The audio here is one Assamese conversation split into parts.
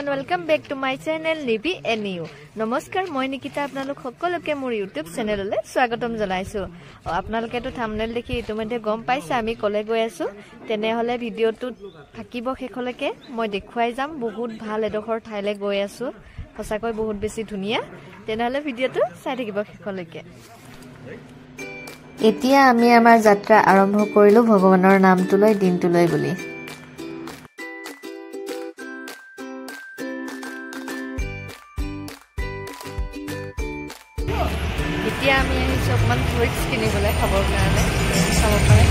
Everyone, welcome back to my channel Nibi and you. নমস্কাৰ, মই নিকিতা আপোনালোক সকলোকে মোৰ ইউটিউব চেনেললৈ স্বাগতম জনাইছো। আপোনালোকেতো থাম্বনেইল দেখি ইতিমধ্যে গম পাইছে আমি কলে গৈ আছো। তেনেহলে ভিডিঅ'টোত থাকিব শেষলৈকে, মই দেখুৱাই যাম। বহুত ভাল এডোখৰ ঠাইলৈ গৈ আছো, সঁচাকৈ বহুত বেছি ধুনীয়া। তেনেহলে ভিডিঅ'টো চাই থাকিব শেষলৈকে। এতিয়া আমি আমাৰ যাত্ৰা আৰম্ভ কৰিলো ভগৱানৰ নামটো লৈ, দিনটো লৈ বুলি। এতিয়া আমি আহিছো অকণমান ফ্ৰুইটছ কিনিবলৈ, খাবৰ কাৰণে চাব পাৰে।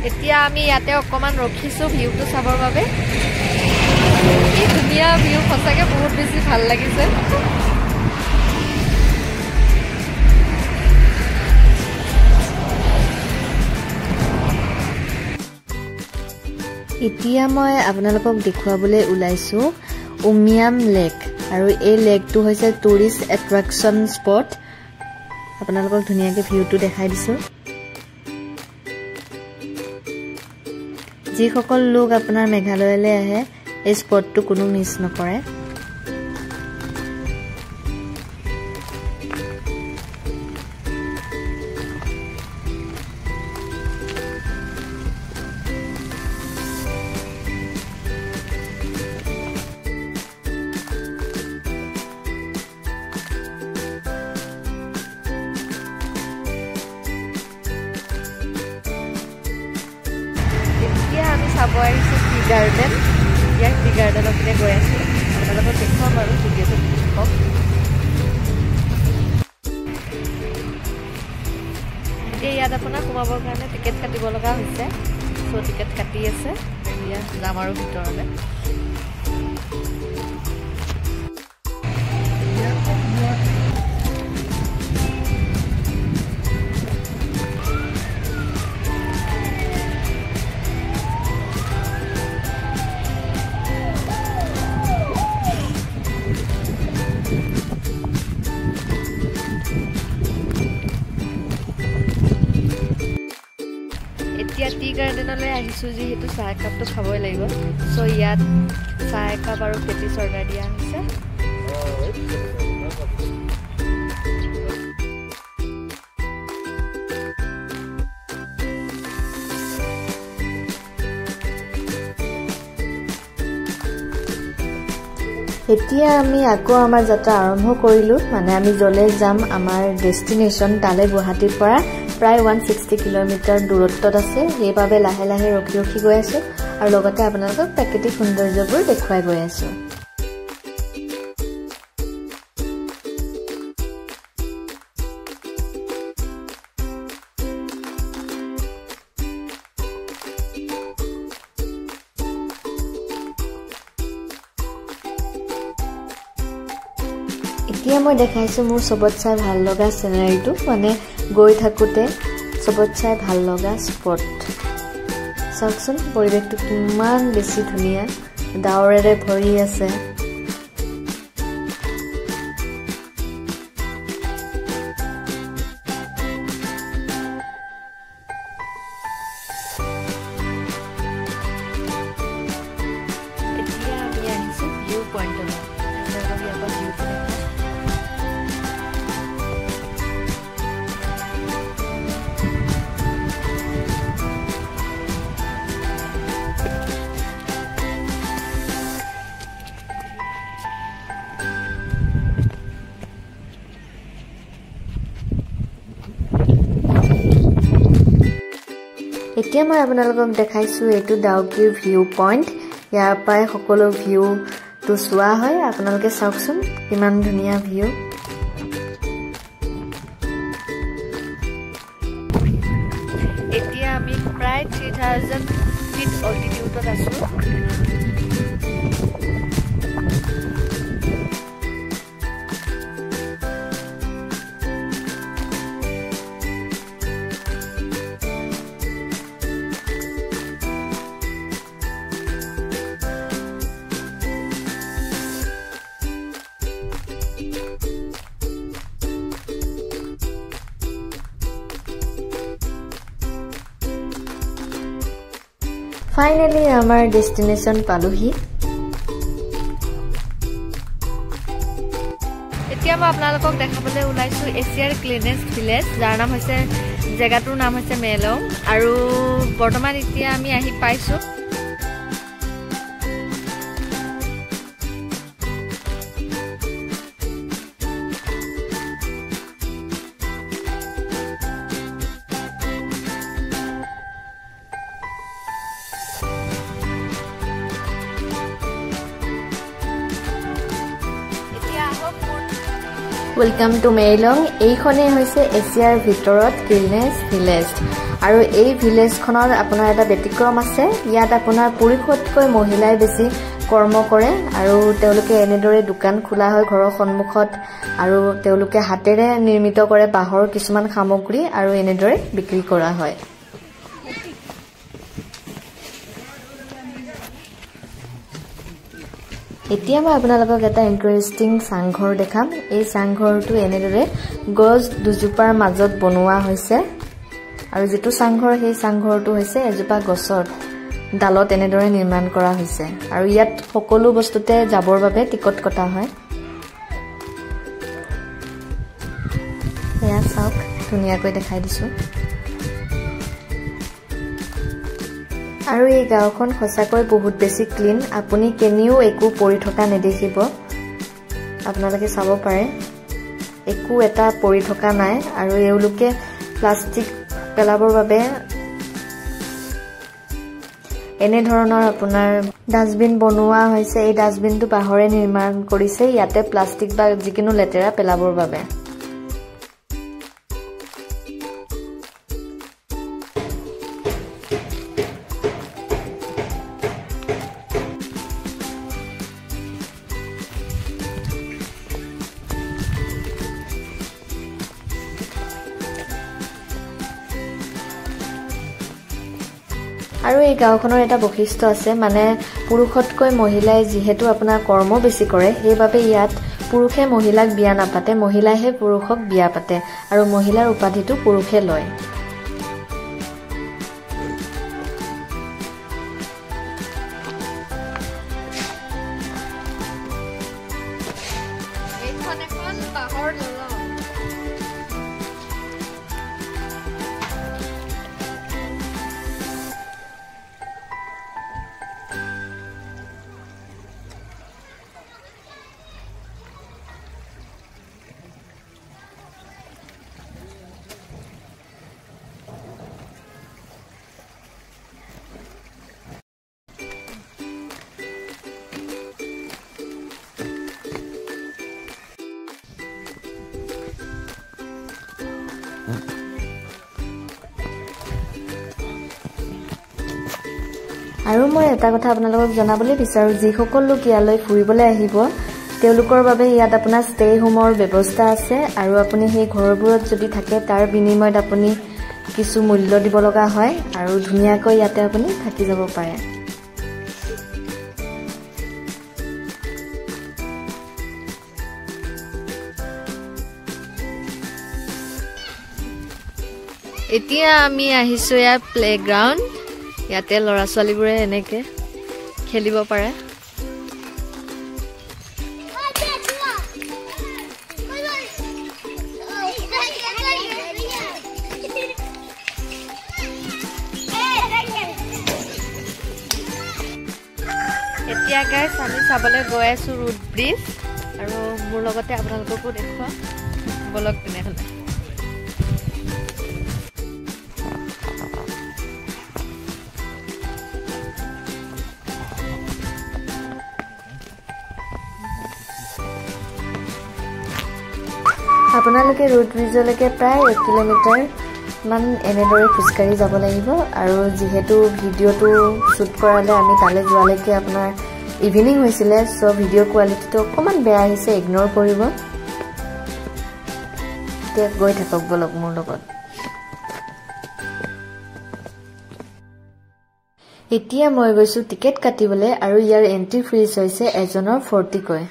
এতিয়া আমি ইয়াতে অকণমান ৰখিছো ভিউটো চাবৰ বাবে। কি ধুনীয়া ভিউ, সঁচাকে বহুত বেছি ভাল লাগিছে। এতিয়া মই আপোনালোকক দেখুৱাবলৈ ওলাইছো উমিয়াম লেক, আৰু এই লেকটো হৈছে টুৰিষ্ট এট্ৰেকশ্যন স্পট। আপোনালোকক ধুনীয়াকৈ ভিউটো দেখাই দিছো। যিসকল লোক আপোনাৰ মেঘালয়লৈ আহে এই স্পটটো কোনো মিছ নকৰে। আমি চাব আহিছোঁ টি গাৰ্ডেন। এতিয়া টি গাৰ্ডেনৰ পিনে গৈ আছোঁ, আপোনালোকক দেখুৱাম আৰু ভিডিঅ'টো থাকক। এতিয়া ইয়াত আপোনাৰ সোমাবৰ কাৰণে টিকেট কাটিব লগা হৈছে, চ' টিকেট কাটি আছে। এতিয়া যাম আৰু ভিতৰলৈ। এতিয়া টি গাৰ্ডেনলৈ আহিছোঁ যিহেতু চাহ একাপটো খাবই লাগিব। চ' ইয়াত চাহ একাপ আৰু পেটিছ অৰ্ডাৰ দিয়া হৈছে। এতিয়া আমি আকৌ আমাৰ যাত্ৰা আৰম্ভ কৰিলোঁ। মানে আমি য'লৈ যাম আমাৰ ডেষ্টিনেশ্যন তালৈ গুৱাহাটীৰ পৰা প্ৰায় 160 কিলোমিটাৰ দূৰত্বত আছে। সেইবাবে লাহে লাহে ৰখি ৰখি গৈ আছোঁ আৰু লগতে আপোনালোকক প্ৰাকৃতিক সৌন্দৰ্যবোৰ দেখুৱাই গৈ আছোঁ। এতিয়া মই দেখাইছোঁ মোৰ চবত চাই ভাল লগা চিনাৰীটো, মানে গৈ থাকোঁতে চবত চাই ভাল লগা স্পট। চাওকচোন পৰিৱেশটো কিমান বেছি ধুনীয়া, ডাৱৰেৰে ভৰি আছে। এতিয়া আমি আহিছোঁ ভিউ পইণ্টলৈ। আপোনালোকক ইয়াৰ পৰা ভিউটো দেখাম। এতিয়া মই আপোনালোকক দেখাইছোঁ এইটো ডাউকিৰ ভিউ পইণ্ট। ইয়াৰ পৰাই সকলো ভিউটো চোৱা হয়। আপোনালোকে চাওকচোন কিমান ধুনীয়া ভিউ। এতিয়া আমি প্ৰায় 3000 ফিট অল্টিটিউডত আছোঁ। ফাইনেলি আমাৰ ডেষ্টিনেশ্যন পালোহি। এতিয়া মই আপোনালোকক দেখাবলৈ ওলাইছোঁ এছিয়াৰ ক্লিনেষ্ট ভিলেজ, যাৰ নাম হৈছে, জেগাটোৰ নাম হৈছে মেলং। আৰু বৰ্তমান এতিয়া আমি আহি পাইছোঁ। Welcome to Meilong. এইখনেই হৈছে এছিয়াৰ ভিতৰত ক্লিনেষ্ট ভিলেজ। আৰু এই ভিলেজখনত আপোনাৰ এটা ব্যতিক্ৰম আছে, ইয়াত আপোনাৰ পুৰুষতকৈ মহিলাই বেছি কৰ্ম কৰে আৰু তেওঁলোকে এনেদৰে দোকান খোলা হয় ঘৰৰ সন্মুখত আৰু তেওঁলোকে হাতেৰে নিৰ্মিত কৰে বাঁহৰ কিছুমান সামগ্ৰী আৰু এনেদৰে বিক্ৰী কৰা হয়। এতিয়া মই আপোনালোকক এটা ইণ্টাৰেষ্টিং চাংঘৰ দেখাম। এই চাংঘৰটো এনেদৰে গছ দুজোপাৰ মাজত বনোৱা হৈছে আৰু যিটো চাংঘৰ, সেই চাংঘৰটো হৈছে এজোপা গছৰ ডালত এনেদৰে নিৰ্মাণ কৰা হৈছে আৰু ইয়াত সকলো বস্তুতে যাবৰ বাবে টিকট কটা হয়। এয়া চাওক, ধুনীয়াকৈ দেখাই দিছোঁ। আৰু এই গাঁওখন সঁচাকৈ বহুত বেছি ক্লিন, আপুনি কেনিও একো পৰি থকা নেদেখিব। আপোনালোকে চাব পাৰে, একো এটা পৰি থকা নাই। আৰু এওঁলোকে প্লাষ্টিক পেলাবৰ বাবে এনেধৰণৰ আপোনাৰ ডাষ্টবিন বনোৱা হৈছে। এই ডাষ্টবিনটো বাঁহৰে নিৰ্মাণ কৰিছে, ইয়াতে প্লাষ্টিক বা যিকোনো লেতেৰা পেলাবৰ বাবে। আৰু এই গাঁওখনৰ এটা বৈশিষ্ট্য আছে, মানে পুৰুষতকৈ মহিলাই যিহেতু আপোনাৰ কৰ্ম বেছি কৰে, সেইবাবে ইয়াত পুৰুষে মহিলাক বিয়া নাপাতে, মহিলাইহে পুৰুষক বিয়া পাতে আৰু মহিলাৰ উপাধিটো পুৰুষে লয়। এইখন এখন বাঁহৰ দলং। আৰু মই এটা কথা আপোনালোকক জনাবলৈ বিচাৰোঁ, যিসকল লোক ইয়ালৈ ফুৰিবলৈ আহিব তেওঁলোকৰ বাবে ইয়াত আপোনাৰ ষ্টে হোমৰ ব্যৱস্থা আছে আৰু আপুনি সেই ঘৰবোৰত যদি থাকে তাৰ বিনিময়ত আপুনি কিছু মূল্য দিব লগা হয় আৰু ধুনীয়াকৈ ইয়াতে আপুনি থাকি যাব পাৰে। এতিয়া আমি আহিছোঁ ইয়াৰ প্লেগ্ৰাউণ্ড। ইয়াতে ল'ৰা ছোৱালীবোৰে এনেকৈ খেলিব পাৰে। এতিয়া গাইছ আমি চাবলৈ গৈ আছোঁ ৰুট ব্ৰিজ আৰু মোৰ লগতে আপোনালোককো দেখুৱাম। বলক তেনেহ'লে। আপোনালোকে ৰুট ব্ৰিজলৈকে প্ৰায় 1 কিলোমিটাৰ মিনিটমান এনেদৰে খোজকাঢ়ি যাব লাগিব। আৰু যিহেতু ভিডিঅ'টো শ্বুট কৰালে আমি তালৈ যোৱালৈকে আপোনাৰ ইভিনিং হৈছিলে, চ' ভিডিঅ' কোৱালিটিটো অকণমান বেয়া আহিছে, ইগন'ৰ কৰিব। এতিয়া গৈ থাকক ব'লক মোৰ লগত। এতিয়া মই গৈছোঁ টিকেট কাটিবলৈ আৰু ইয়াৰ এণ্ট্ৰি ফিজ হৈছে এজনৰ 40কৈ।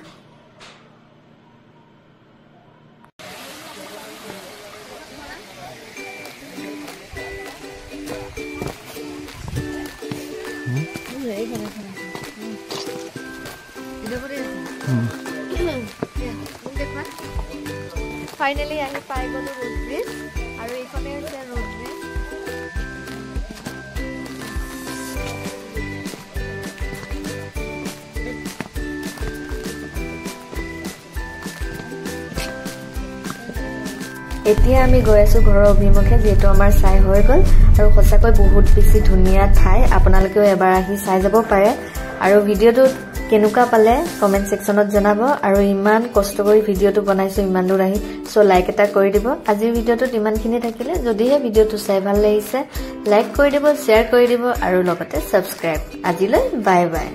ফাইনেলি আহি পাই গ'লো ৰোড ব্ৰিজ আৰু এইখনেই হৈছে ৰোড ব্ৰিজ। এতিয়া আমি গৈ আছোঁ ঘৰৰ অভিমুখে, যিহেতু আমাৰ চাই হৈ গ'ল। আৰু সঁচাকৈ বহুত বেছি ধুনীয়া ঠাই, আপোনালোকেও এবাৰ আহি চাই যাব পাৰে। আৰু ভিডিঅ'টোত কেনেকুৱা পালে কমেণ্ট ছেকশ্যনত জনাব। আৰু ইমান কষ্ট কৰি ভিডিঅ'টো বনাইছোঁ ইমান দূৰ আহি, চ' লাইক এটা কৰি দিব। আজিৰ ভিডিঅ'টোত ইমানখিনি থাকিলে। যদিহে ভিডিঅ'টো চাই ভাল লাগিছে লাইক কৰি দিব, শ্বেয়াৰ কৰি দিব আৰু লগতে ছাবস্ক্ৰাইব। আজিলৈ বাই বাই।